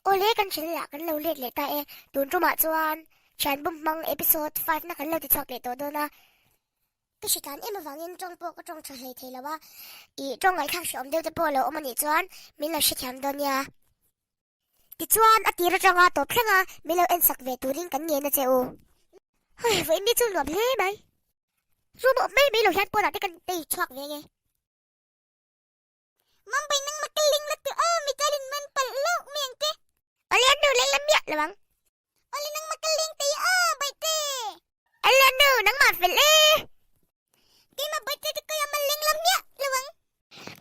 Awle kan channel ah kan lo let leh ta e, tun tumah chuan thian bum hmang episode 5 na kan lo ti chhuak leh tawh dawn a, ka hri tlan em avangin tawng pawh ka tawng tha hlei thei lo a, ih tawng ngaihthlak hreawm deuh te pawh a lo awm anih chuan min lo hrethiam dawn nia. Tichuan a tir atanga tawp thleng a min lo en sak ve turin kan ngen a che u. Hei vawiin ni chu nuam hle mai. Room a awm mai mai lo hian pawnah te kan tei chhuak ve nge. Mumbai nang ma ka ling la tu aw mi kalin man palh loh mai ang che. Awle nu leng la miah lo ang. Awle nang ma ka leng thei aw baihte. Awle nu nangmah fel e. Keimah baihte te kawia ma leng la miah lo ang.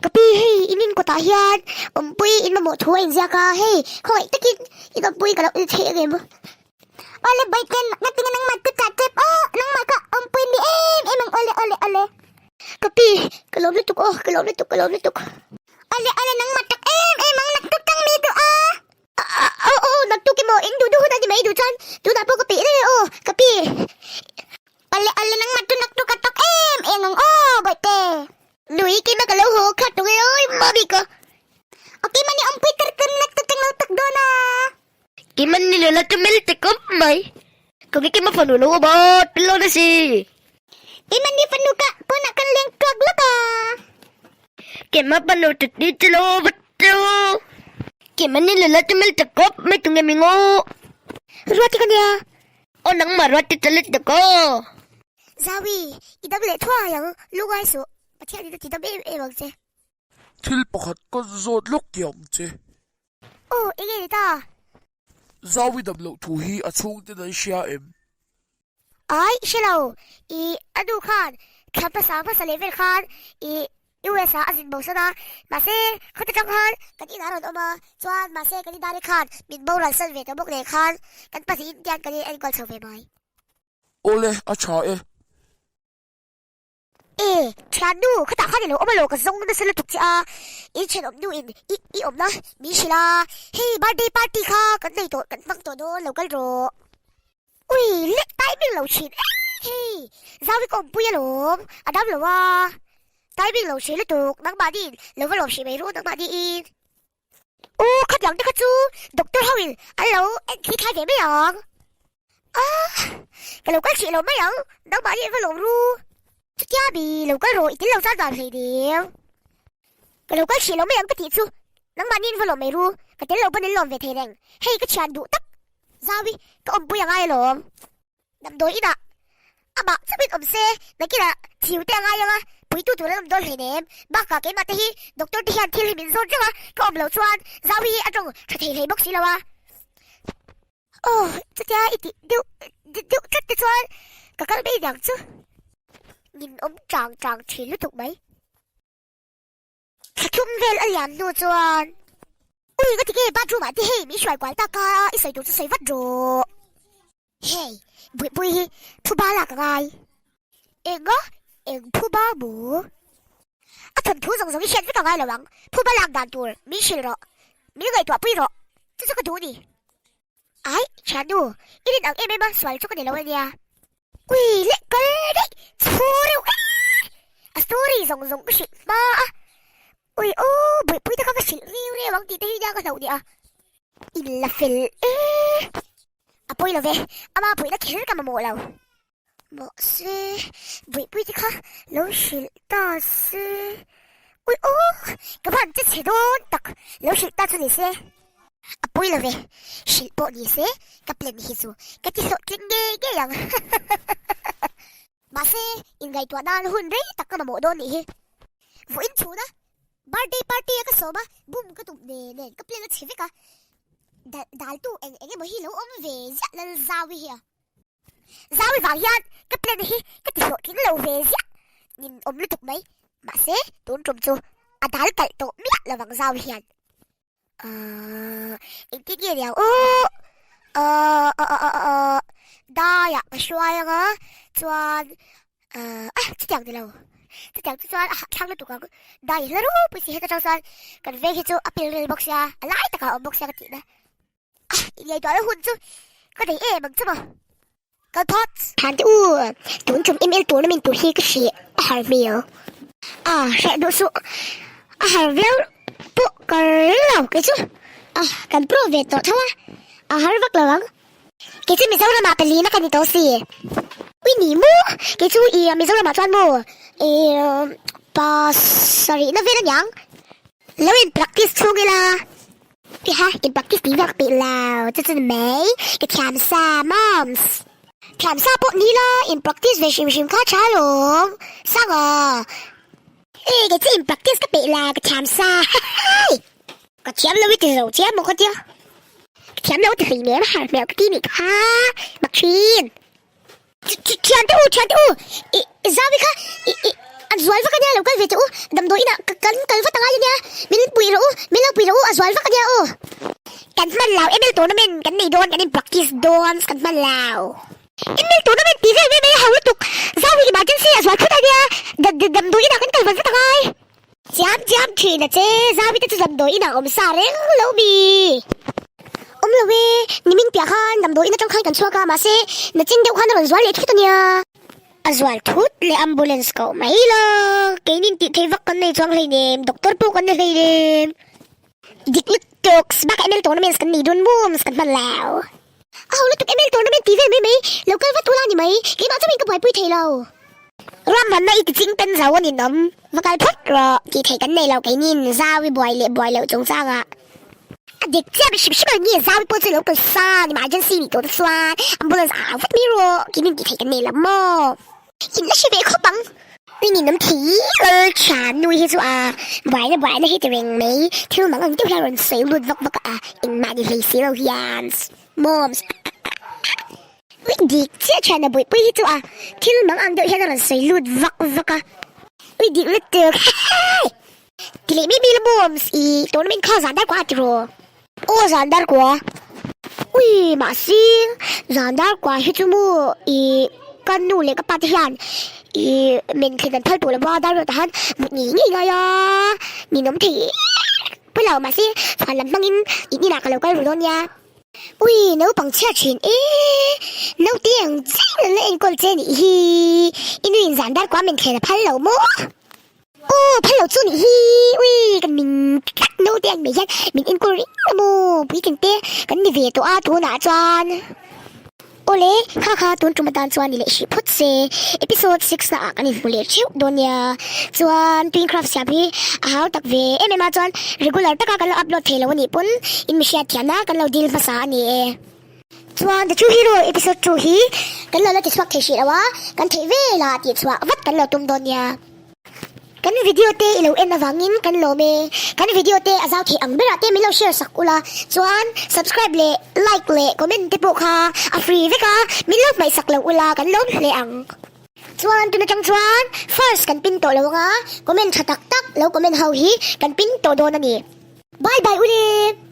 Ka pi hei in in kawtah hian awmpui in mamawh thu a inziak a hei khawngaih takin in awmpui ka lo en theih ang em. Awle baihte ngatinge nangmah tu tah tep aw nangmah kha awmpui ni em em ang awle awle awle. Ka pi, ka lawm lutuk aw, ka lawm lutuk, ka lawm lutuk. Ale ale nangmah tak em em ang naktuk tang mi duh a. Aw aw naktuk emaw eng duh duh hun a ni mai duh chuan tunah pawh ka peih reng e aw ka pi. Ale ale nangmah chu naktuk a tak em em ang aw bawihte. Nui keimah ka lo haw khat tung e awi mami ka. Aw keimah ni awmpui tar kan naktuk tang lo tak dawn a. Keimah ni lo la chu mel te kawp mai. Ka nge keimah fanu lo awm a tel lo na si. Keimah ni fanu ka pawnah kan leng tuak lawk a. Keimah fanu chu ti chu lo vat chu. Keimah ni lo la chu mel te kawp mai tu nge mi ngaw. Ruati ka nia. Aw nangmah Ruati chu let tuk aw. Zawi, i dam leh thuai ang, lungai suh, Pathian in a ti dam em em ang che. Thil pakhat ka zawt lawk tih ang che. Aw, enge ni ta? Zawi dam loh thu hi a chhungten an hria em? Ai, hre lo. I a nu khan thla hmasa hmasa leh vel khan i US ah a zin bo san a, mahse khawte tang khan kan inah a rawn awm a, chuan mahse kan inah khan min boral san ve tawh bawk nen khan kan pahnihin tian kan in enkawl chho ve mai. Awle, a tha e. E, thiannu, khatah khan i lo awm alo ka zawng nasa lutuk che a, in thenawm nu in i i awmna min hrilh a, hei birthday party kha kan nei tawh kan hmang tawh dawn lo kal rawh. Ui, leh timing lo thin e hei, Zawi ka awmpui alawm, a dam lo a, timing lo thin lutuk, nangmahni in lo va lawm hrih mai ru nangmahni in. U, khatiang te kha chu doctor ho in an lo en thli thlai ve mai ang. Ah, ka lo kal hrih lo mai ang, nangmah hi va lawm ru. Chutia mi lo kal rawh i tel lo zan zan hlei deu. Ka lo kal hrih lo mai ang ka tih chu, nangmah ni in va lawm mai ru, ka tel lo pawn in lawm ve thei reng. Hei ka thian duh tak, Zawi, ka awmpui angai alawm. Damdawi inah amah chauhin awm se, nakinah thiu te a ngai ang a, puitu tur an awm dawn hleinem. Bakah keimah te hi doctor te hian thil hi min zawt reng a, ka awm loh chuan Zawi hi a tawng tha thei hlei bawk si lo a. Aw, chutia i tih deuh deuh tlat te chuan ka kal mai niang chu. Nin awm chang chang thin lutuk mai. Thla thum vel a liam hnu chuan Ui ka ti nge bathroom ah te hei min hruai kual tak a i sawi tur chu sawi vat rawh. Hei Buipui hi phuba lak a ngai. Eng a eng phuba maw? A thawnthu zawng zawng i hriat vek a ngai lo ang, phuba lak dan tur min hrilh rawh, min ngaihtuah pui rawh, chu chu ka duh ni. Ai, thiannu, i rin ang em em a, sual chu ka ni lo ania. Ui leh kal daih chhu reuh e! A story zawng zawng ka hrilh hma a. Ui aw, buaipui te kha va hrilh riu riau ang tih te hi nia ka hlauh nia. In la fel e. A pawi lo ve, ama puihna kher ka mamawh lo. Mahse, buaipui te kha lo hrilh ta se. Ui aw, ka van che chhe dawn tak, lo hrilh ta chu ni se. A pawi lo ve, hrilh pawh ni se, ka plan hi chu ka ti hlawhtling ngei ngei ang. Mahse, inngaihtuah nan hun rei tak ka mamawh dawn nih hi. Vawiin chhuna birthday party a ka sawm a, bum ka tum nen nen ka plan a chhe vek a, daltu eng eng emaw hi lo awm ve ziah Lalzawi hi a. Zawi vang hian ka plan hi ka ti hlawhtling lo ve ziah nin awm lutuk mai. Mahse, tun tum chu a dal kalh tawh miah lovang Zawi hian. Ahh, engtin nge niang aw? Ahh, ah ah ah ah, daiah ka hruai ang a, chuan ahh, ah chutiang ni lo. Chutiang chu chuan a hahthlak lutuk ang. Dai hla ropui si heta tang chuan kan veng hi chu a pil rel bawk sia, a lai takah a awm bawk sia ka tihna. Ah, ingaihtuahna hun chu ka nei em ang chu maw? Kal phawt. Than te u, tun tum ML tournament tur hi ka hreh a har hmel. A hreh duh suh, a har viau pawh ka ring lo kei chu. A, kan pro ve tawh tho a, a har vak lo ang. Kei chu Mizoramah palina ka ni tawh si. Ui ni maw? Kei chu i Mizoramah chuan maw i pa sarihna vel aniang. Lo in practice chhung ila. Ti ha, in practice tih vek peih lo, chu chu ni mai, ka thiam sa moms. Thiam sa pawh ni la, in practice ve hrim hrim kha tha alawm. Sanga. E, kei chu in practice ka peih la, ka thiam sa hahai. Ka thiam lo i ti zo chiah maw ka tia. Ka thiam lo ti hlei nem har hmel ka ti nih kha, mak thin. Thian te u, thian te u, i Zawi kha i i a zual vak ania lo kal ve teh u, damdawi inah kan kal vat angai ania, min pui rawh u, min lo pui rawh u, a zual vak ania aw. Kan hman lo, ML tournament kan nei dawn, kan in practice dawn, kan hman lo. ML tournament tih vel mai mai a hau lutuk, Zawi emergency a zual thut ania, damdawi inah kan kal vat vat angai. Chiam chiam thin a che, Zawi te chu damdawi inah awm sa reng lo mi. Awm lo e, nimin piah khan damdawi in atang khan kan chhuak a, mahse nachin deuh khan a rawn zual leh thut a nia. A zual thut leh ambulance koh mai la, keinin tih theih vak kan nei chuang hleinem, doctor pawh kan ni hleinem. Dik lutuk, bakah ML tournaments kan nei dawn moms kan hman lo. A ho lutuk ML tournament tih vel mai mai, lo kal vat ula ni mai, keimah chauhin ka buaipui thei lo. Ruahmanna i ti ching pen zo a ninawm, va kal phawt rawh tih theih kan nei lo keinin Zaui buai leh buai loh chungchangah. A dik chiah mi hrim hrim a nge Zaui pawh chu lo kal san emergency nih tawh te chuan ambulance a au vat mai rawh keinin tih theih kan nei lo maw? In la hre ve khawp ang. Tui ninawm thei lal tha nui hi chu a buaina buaina hi ti reng mai thil mang ang deuh hian rawn sawi lut vak vak a engmah ni hlei si lo hian moms Ui dik chiah thian a buaipui hi chu a thil mang ang deuh hian a rawn sawi lut vak vak a ui dik lutuk hehei ti leh mai mai la moms i tournament kha zan dar kua a ti rawh aw zan dar kua ui mahse zan dar kua hi chu maw i ka nu leh ka pa te hian i men thlen an phal tawh lo a dar ruat ah hian mut ngei ngei ngai a ninawm thei em lo mahse chhuan lam hmangin in inah ka lo kal ru dawn nia. Ui, naupang chhiat thin e, naute ang chiah in an la enkawl che nih hi, i nu in zan dar kua min thlen a phal lo maw? Aw, phal lo chu nih hi, ui, ka min tlat naute ang mai hian min enkawl reng a maw, puitling te kan ni ve tawh a tunah chuan. Awle, kha kha tun tum atan chuan ni leh hrih phawt se, episode 6 na ah kan inhmu leh theuh dawn nia. Chuan Twinkraft siam hi a hau tak ve em em a chuan regular taka kan lo upload thei lo a nih pawn in mi hriat thiamna kan lo deal hmasa a ni e. Chuan The True Hero episode 2 hi kan lo la ti chhuak thei hrih lo a, kan theih vel ah tih chhuah vat kan lo tum dawn nia. Kan video te i lo en avangin kan lawm e. Kan video te a zau theih ang berah te min lo share sak ula. Chuan subscribe leh like leh comment te pawh kha a free vek a, min lo hmaih sak lo ula kan lawm hle ang. Chuan tun atang chuan first kan pin tawh lo anga comment tha tak tak lo comment ho hi kan pin tawh dawn a ni. Bye bye ule!